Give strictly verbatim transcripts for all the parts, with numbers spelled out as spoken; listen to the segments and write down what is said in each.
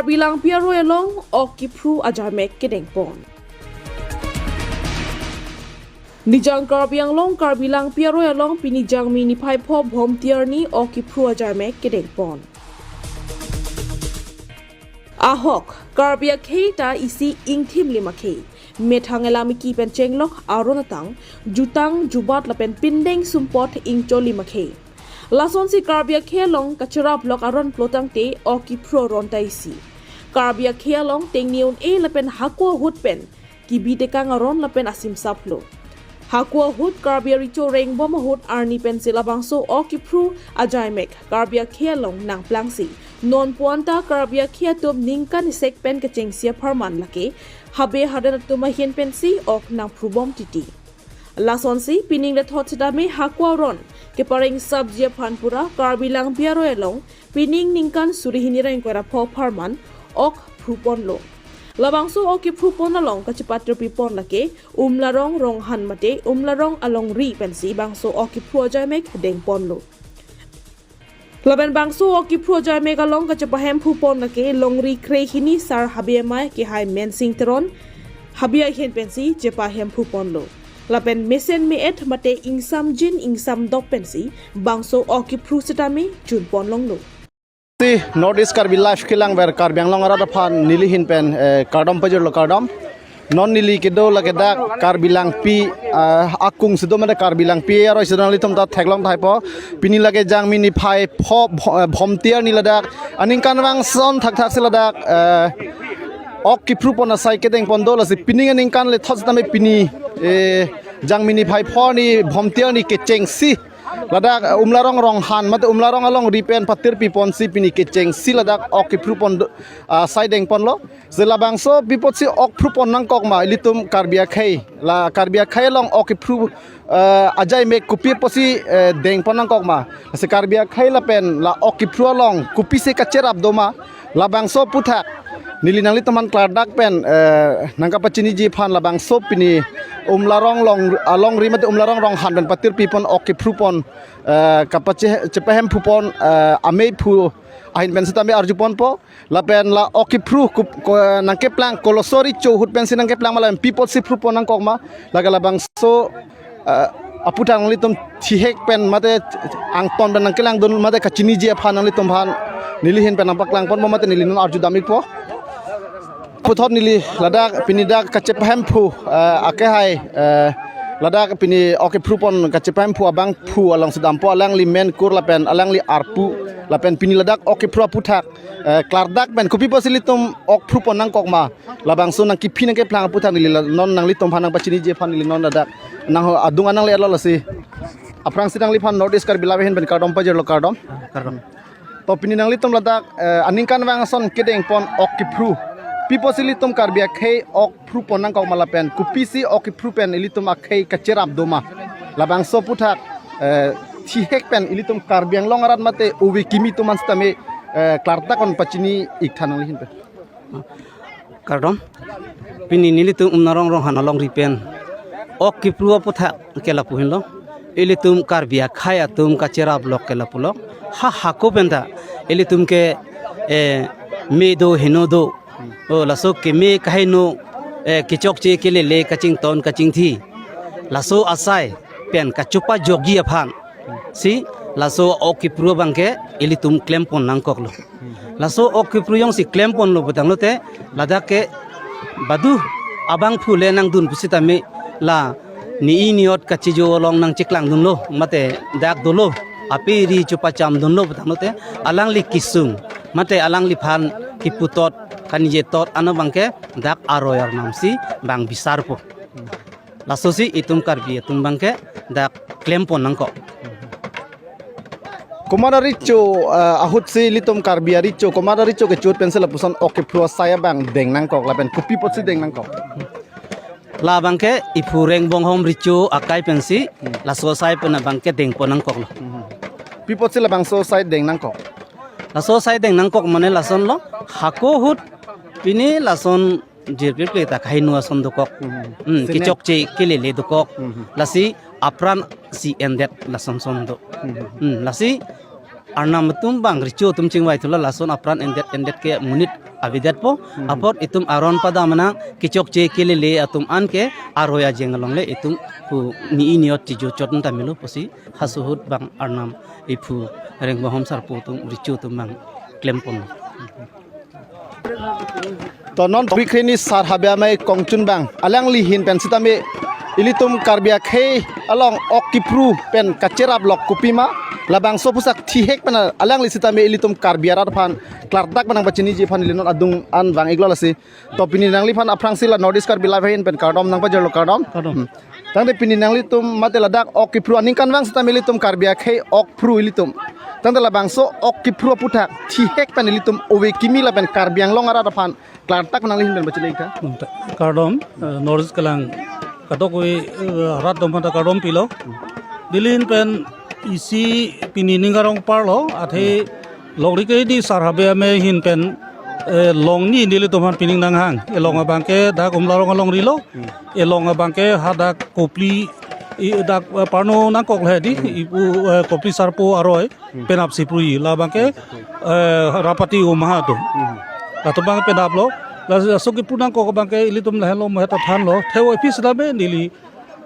Karbi Langpi aroi along ok kiphru ajaimek kedengpon. Nijang Karbi Anglong Karbi Langpi aroi along pini Jangmi niphai pho Bhomti arni ok kiphru ajaimek kedengpon. Ahok, Karbi akhei ta isi ingthim lim akhei. Methang elam iki pen chenglok aron atang, jutang, jubat lapen pindeng sumpot ingcho lim akhei. Lasonsi Karbi akhei along kacherap lok aron plotangte ok kiphru aron ta isi. Karbi akhei along tengni un-e lapen hako ahut pen kibi tekang aron lapen asimsap lo. Hako ahut Karbi arecho rengbom ahut arni pensi labangso ok kiphru ajaimek Karbi akhei along nangplangsi. Non puan ta Karbi akhei atum ningkan isek pen kechengsi apharman lake habe harden atum ahin pensi ok nangphrubom titi. Lasonsi pining lethot sitame hako aron kepareng sapji aphan pura Karbi Langpi aroi along pining ningkan suri hini ra ingkoi ra pho apharman ok phruponlo. Labangso ok kiphrupon along kachepatirpipon lake Umlarong Ronghan mate Umlarong alongri pensi bangso ok kiphru ajaimek dengponlo. Lapen bangso ok kiphru ajaimek along kachepahemphupon lake longri kre hini sar habe amei kehai Mensing Teron, habe ahin pensi chepahemphuponlo. Lapen mesen me-et mate ingsamjin ingsamdop pensi bangso ok kiphru sitame junpon longlo. Si North East Karbi Live kelangver Karbi Anglong arat aphan neli ahin pen, eh, kardom pajirlo, kardom. Non neli kedo lake dak Karbi Langpi, ah, akung si do mate Karbi Langpi aroi si do, nanglitum ta theklong thaipo. Pini lake Jangmi niphai pho Bho-, eh, Bhomti arni ladak aningkanvang ason thakthak si ladak, eh, ok kiphrupon asai kedengpon do, lasi pining aningkan lethot sitame pini, eh, Jangmi niphai pho arni Bhomti arni kechengsi ladak, eh, Umlarong Ronghan mate Umlarong alongri pen patirpiponsi pini kechengsi ladak ok kiphrupon do, ah, asai dengponlo. Si labangso pi apotsi ok phrupon nangkok ma ilitum Karbi akhei? La Karbi akhei along ok kiphru, eh, ajaimek kopi apotsi, eh, dengpon nangkok ma? Si Karbi akhei lapen la ok kiphru along kopisi kacherap do ma? Labangso aputhak neli nanglitum aphan klardak pen, eh, nangkapachiniji aphan labangso pini Umlarong long, alongri mate Umlarong Ronghan pen patirpipon ok kiphrupon, eh, kapache-, chepahemphupon, eh, ameiphu ahin pen sitame arjuponpo. Lapen la ok kiphru kup-, ko-, nangkeplang koloso recho ahut pensi nangkeplang ma lapen pi apotsi phrupon nangkok ma? Lake labangso, eh, aputhak nanglitum thihek pen mate angton pen nangkelangdun mate kachiniji aphan nanglitum aphan neli ahin pen nangpaklangponpo mate neli non arjudam-ikpo. Puthot neli ladak pini dak kachepahemphu, eh, akehai, eh, ladak pini ok kiphrupon kachepahemphu abangphu alongsi dampo, alangli menkur lapen alangli arpu, lapen pini ladak ok kiphru aputhak, eh, klardak pen kopi apotsi ilitum ok phrupon nangkok ma? Labangso nangkiphi nangkeplang aputhak neli la-, non nanglitum aphan nangpachiniji aphan neli non ladak nang adung anang le alo lasi. Aphrangsi nangliphan North East Karbi Live ahin pen kardom pajirlo, kardom. Kardom. To pini nanglitum ladak, eh, aningkanvang ason kedengpon ok kiphru. Pi apotsi ilitum Karbi akhei ok phrupon nangkok ma lapen kopisi ok kiphru pen ilitum akhei kacherap do ma? Labangso aputhak, eh, thihek pen ilitum Karbi Anglong arat mate ove kimi atum aphan sitame, eh, klardak on pachini-ik tha nangli ahin pen. Kardom. Pini nelitum Umlarong Ronghan alongri pen ok kiphru aputhak ke lapu henlo. Ilitum Karbi akhei atum kacherap lok ke lapulo. Ha hako pen ta ilitum ke, eh, me do heno do. O laso keme kaheno, eh, kechokche kelele kachington kachingthi. Laso asai pen kachopajokji aphan si laso ok kiphru abangke ilitum klempon nangkoklo. Laso ok kiphru jongsi klemponlo putanglote ladak ke badu abangphu le nangdun pusitame la ni-i ni-ot kachijo along nangcheklangdunlo mate dak dolo ape ri chopachamdunlo putanglote alangli kesung mate alangliphan kiputot kaningjetot ano abangke dak aroi arnam si bang bisarpo. Lasosi itum Karbi atum abangke dak klempon nangkok. Komat arecho, eh, ahut si ilitum Karbi arecho, komat arecho kecho ahut pensi lapuson ok kiphru asai abang deng nangkok lapen kopi apotsi deng nangkok? Labangke iphu Rengbonghom recho akai pensi laso asai pen abangke dengpon nangkoklo. Pi apotsi labangso asai deng nangkok? Laso asai deng nangkok mane lasonlo, hako ahut pini lason jirpleple ta kaheno ason dokok. Hmm. Hmm, sine. Kechokche kelele dokok. Hmm. Lasi apran si endet lason son do. Hmm. Hmm, lasi Arnam atum bang recho atum chingvai thulo, lason apran endet endet ke monit avedetpo. Apot itum aron padam nang kechokche kelele atum anke aroi ajeng alongle itum pu ni iniot chijo chot ta melo pusi halaso ahut bang Arnam iphu Rengbohom sarpo atum recho atum bang klempon. To non Karbi Akhei Sar Habe Amei kongchun bang alangli ahin pen sitame ilitum Karbi Akhei along ok kipru pen kacherap lok kopima labangso aputhak thihek pen alangli sitame ilitum Karbi arat aphan klardak pen nangpachiniji aphan ili non adung an vang-iklo lasi. To pini nangliphan aphrangsi la North East Karbi Live ahin pen kardom nangpajirlo, kardom. Kardom. Hmm. Tangte pini nanglitum mate ladak ok kipru aningkanvang sitame ilitum Karbi Akhei ok kipru ilitum. Tangte labangso ok kipru aputhak thihek pen ilitum ove kimi lapen Karbi Anglong arat aphan klardak pen nangli ahin pen pachini-iktha. Kardom, eh, North East kelang kadokave, eh, arat atum aphanta kardom pilo. Neli ahin pen isi pini ning arong parlo, athe longri ke di Sar Habe Amei ahin pen, eh, longni nelitum aphan pining nanghang. Elong abangke dak Umlarong alongri lo. Elong abangke hadak Kopili, i dak, eh, parno nangkok le di, ipu, eh, Kopili sarpo aroi penap si pruji. Labangke, eh, Rapati Umha atum. Latum abang penaplo. Laso kipru nangkok abangke ilitum lahenlo mohet aphanlo. Theo epis dame neli,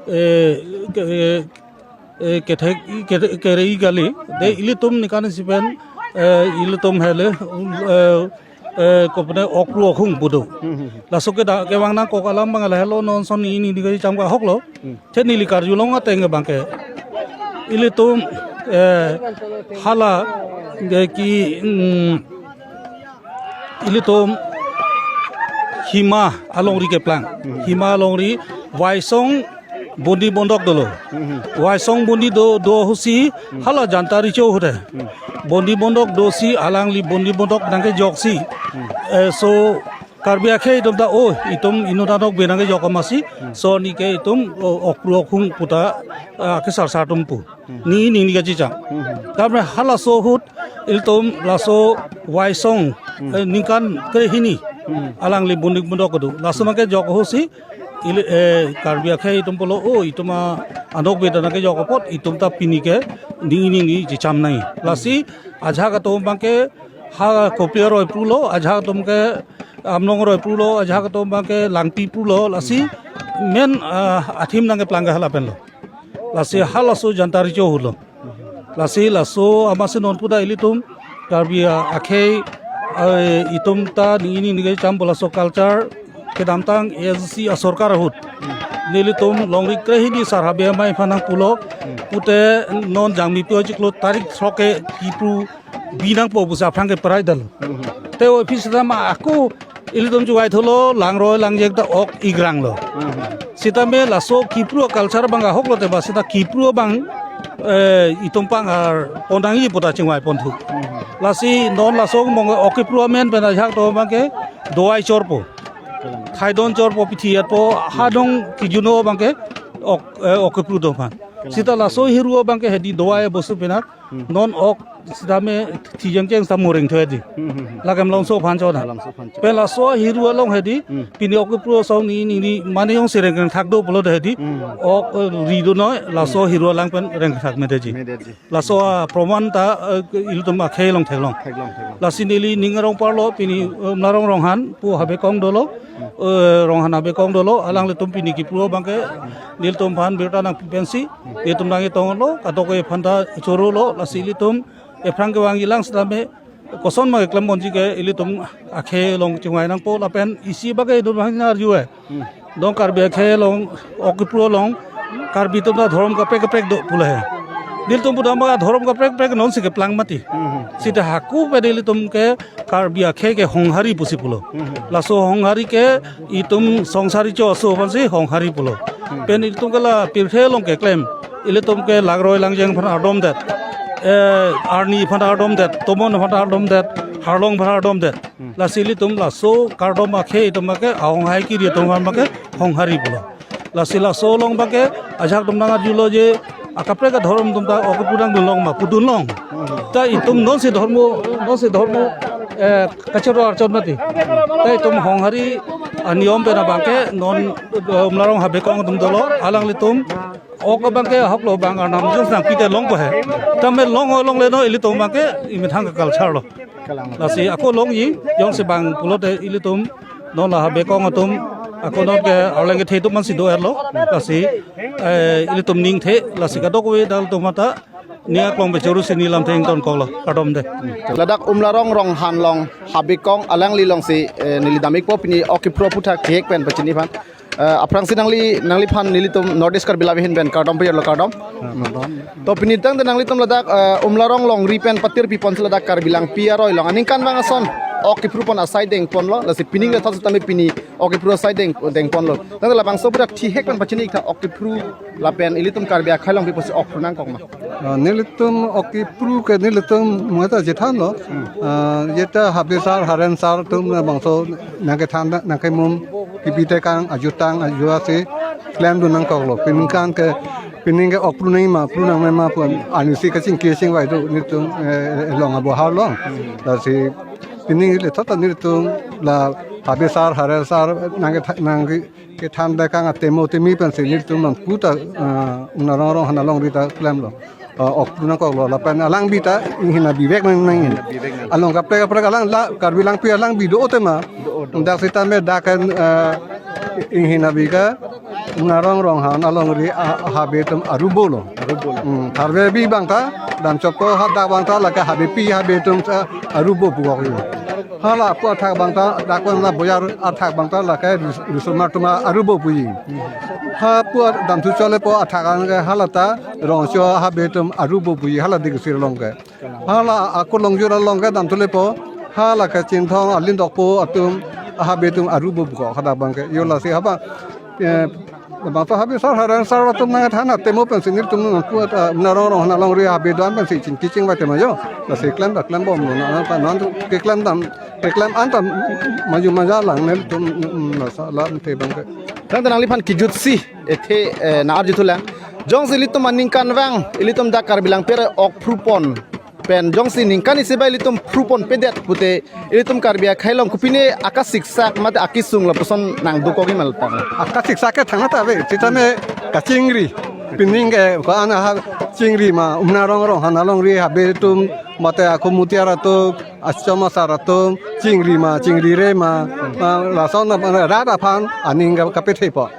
eh, ke-, eh, eh, kethek, kethek, kerei kali. De ilitum ningkan isi pen, eh, ilitum hele, eh, eh, kopine okru okhung pu do. Laso ke da, kevang nangkok alam bang lahelo non son ni ni diga cham ka hoklo. Che neli karjulong ateng abangke ilitum, eh, hala, de ki, mm, ilitum Hima alongri keplang. Hima alongri Waisong bondi bondok dolo. Waisong bondi do, do ahutsi hala Janta Recho ahut he. Bondi bondok dosi alangli bondi bondok nangkejoksi. Eh, so Karbi Akhei atum ta, oh, itum inut anokbe nangkejok amatsi. So neke itum, oh, okru okhung puta, ah, kesar sar atum pu. Ni ni ni kachicham. Tame halaso ahut ilitum laso Waisong, eh, ningkan krehini alangli bondi bondok kedo. Laso nangkejok ahutsi ili, eh, Karbi Akhei atum pulo, oh, itum a anokbe ta nangkejok apot itum ta pini ke ni ni ni chicham nai. Lasi ajahak atum abangke ha Kopili aroi prulo, ajahak atum ke Amlong aroi prulo, ajahak atum abangke Langpi prulo, lasi men, ah, athim nangkeplang ke hala penlo. Lasi halaso Janta Recho ahutlo. Lasi laso amatsi non puta ilitum Karbi Akhei, eh, itum ta ni ni ni cham pu laso culture kedamtang A S D C asorkar ahut. Nelitum longri krehini Sar Habe Amei aphan nangpulo. Pute non jangmi pu chiklo tarik throk ke kipru bi nangpo pusi aphrang ke prai dal. Te office ta ma ako ilitum chingvai thulo, langroi langjek ta ok igrang lo. Sitame laso kipru culture abang ahoklo te ba sita kipru abang, eh, itum pang ar pon nangji puta chingvai ponthu. Lasi non laso mong ok kipru amen pen ajahak atum abangke dawai chorpo. Thaidon chorpo, pithi etpo, hadong kijuno abangke ok, eh, ok kipru atum aphan. Sita laso hiru abangke hedi dawai bostu penap. Non ok sitame thijeng cheng sita moreng thoi di. Lake Amlongso aphan chona. Amlongso aphan chona. Pen laso hiru along hedi, pini ok kipru asong ni ni ni mane jongsi rengkreng thak do pulo hedi. Ok, eh, ri do noi, laso hiru alang pen rengkreng thak medeji. Medeji. Laso, ah, proman ta, eh, ilitum akhei along theklong. Theklong, theklong. Lasi neli ning arong parlo pini, eh, Umlarong Ronghan pu Habe Kong dolo, eh, Ronghan Habe Kong dolo, alanglitum pini kipru abangke nelitum aphan birta nangpi pensi, nelitum nangketonglo, kadokave aphanta chorolo, lasi ilitum ephrang kevangji lang sitame koson ma keklem ponji ke ilitum akhei along chingvai nangpo lapen isi abangke itum abang arju eh. Dong Karbi akhei along, ok kipru along, Karbi atum ta dhorom kaprek kaprek do pulo he. Nelitum pudam ba dhorom kaprek kaprek nonsi keplang mati. Sita hako pen ilitum ke Karbi akhei ke Honghari pusi pulo. Laso Honghari ke itum Songsari Cho aso aphansi Honghari pulo. Pen ilitum ke la pirthe along keklem, ilitum ke langroi langjek aphan ardomdet. Eh, arni aphan ardomdet, tomon aphan ardomdet, harlong aphan ardomdet. Lasi ilitum laso kardom akhei atum abangke ahonghai kiri atum abangke Honghari pulo. Lasi laso along abangke ajahak atum nang arjulo je akaprek adhorom atum ta ok kipru nangdunlong ma, pudunlong. Ta itum nonsi dhormo, nonsi dhormo, eh, kachoro archon mati. Ta itum Honghari aniyom pen abangke non, eh, Umlarong Habe Kong atum dolo, alanglitum Ok abang ke ahok lo, bang arnam jong sang pite longpo he. Tame long o longle non ilitum abang ke imethang ke culture lo. Lasi ako longji, jongsi bang pulote ilitum non la Habe Kong atum, ako non ke arleng kethe atum man si do-erlo. Lasi, eh, ilitum ningthe, lasi kadokave dal atum mata nia klong pechuru si neli lamthe ingtonkok lo, kardom de. Ladak Umlarong Ronghan along Habe Kong alangli alongsi, eh, neli dam-ikpo, pini ok kephru aphuthak thihek pen pachini aphan. Eh, aphrangsi nangli, nangliphan nelitum North East Karbi Lab ahin pen kardom pajirlo, kardom. To pini tangte nanglitum ladak, eh, Umlarong longri pen patir pipon si ladak Karbi Langpi aroi along aningkanvang ason ok kephru pon asai dengponlo, lasi pining le thot sitame pini ok kephru asai deng, dengponlo. Tangte labangso aphuthak thihek pen pachini-ik tha, ok kephru lapen ilitum Karbi akhei along pi pusi ok phru nangkok ma? Ah, nelitum ok kephru ke nelitum mata jethanlo. Ah, jeta Habe sar, Haren sar atum labangso nangkethan, nangkemum kebi tekang, ajutang, ajuasi klemdun nangkoklo. Peningkan ke, pining ke ok phru nangji ma, phru nangnoi ma pu arnisi kachingki chingvai do nelitum, eh, along abohar along. Lasi pining le thot ta nelitum la Habe sar, Haren sar nangketha-, nangke kethan tekang atemo temi pensi nelitum non puta, ah, Umlarong Ronghan alongri ta klemlo. Ah, ok phru nangkoklo lapen alangbi ta inghina bivek nang nangin. Along kaprek kaprek alang la Karbi Langpi alangbi do-o tema. Dak sitame dak kan, ah, inghina bi ke Umlarong Ronghan alongri, ah, Habe atum arubo lo. Hmm, tharve bi abang ta, damchokpo hadak abang ta, lake Habepi Habe atum, ah, arubo pukok yo. Hala pu athak abang ta, dak abang la bojar athak abang ta, lake ris-, risomar atum arubo puji. Ha pu damthu chole po athak an ke hala ta, rongso Habe atum arubo puji, hala dik sir along ke. Hala ako longjur along ke damthu le po, hala ke Chinthong Alindokpo atum, Habe atum arubo pukok hadak abang ke. Yo lasi haba, eh, bangso Habe sar, Haren sar atum nangkethan atemo pensi nelitum non pu, ah, Umlarong Ronghan alongri Habe do-an pensi chingki chingvai tema yo. Lasi klem ta klembomlo, na, na, na, keklem dam, keklem an ta maju maja lang nelitum, mm, mm, lasa lamthe abang ke. Tangte nangliphan kejutsi ethe, eh, nang-arjuthulang. Jongsi ilitum aningkanvang, ilitum dak Karbi Langpi aroi ok phru pon pen jongsi ningkan isi ba ilitum phru ponpedet pute, ilitum Karbi akhei along kopine akasiksak mate akesung lapuson nangdokokji ma tang? Akasiksak ke thangnat ave, sitame kachingri. Pining ke ko-an ha chingri ma, Umlarong Ronghan alongri Habe atum mate ako Mutiar atum, Achom Asar atum, chingri ma, chingrire ma, ah, lason na rat aphan aning ka-, kapethepo.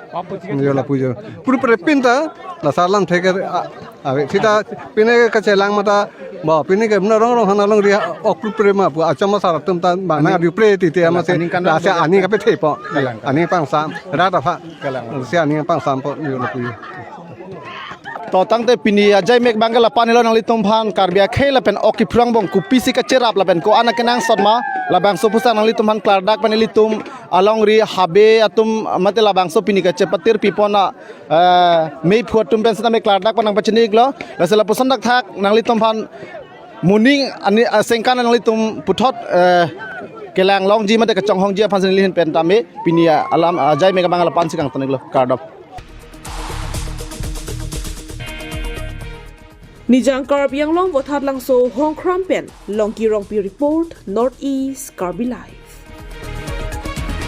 Yo lapu yo. Phru pre pin ta, lasa lamthe ke, ah, ave. Sita pining ke kachelang mata, ba, pining ke Umlarong Ronghan alongri ok phru pre ma pu, Achom Asar atum ta, ba, nang adu pre titi ama se, aningkan lasi aning kapethepo. Kalang. Aning pangsam, rat aphan. Kalang. Si aning pangsampo, yo lapu yo. To tangte pini ajai mek abang ke lapu-an helo, nanglitum aphan Karbi akhei lapen ok kephru angbong kopisi kacherap lapen ko-an akenangsot ma, labangso aphuthak nanglitum aphan klardak pen ilitum alongri Habe atum mate labangso pini kachepatir pipon a, eh, meiphu atum pen sitame klardak pen nangpachini-iklo. Lasi lapuson thakthak nanglitum aphan moning ani, ah, sengkan nanglitum puthot, eh, kelang longji mate kachonghongji aphan si neli ahin pen tame pini, ah, alam, ah, ajai mek abang lapu-an si kangton-iklo, kardom. Nijang Karbi Anglong Vothatlangso Hongkram pen Longki Rongpi report, North East Karbi Live.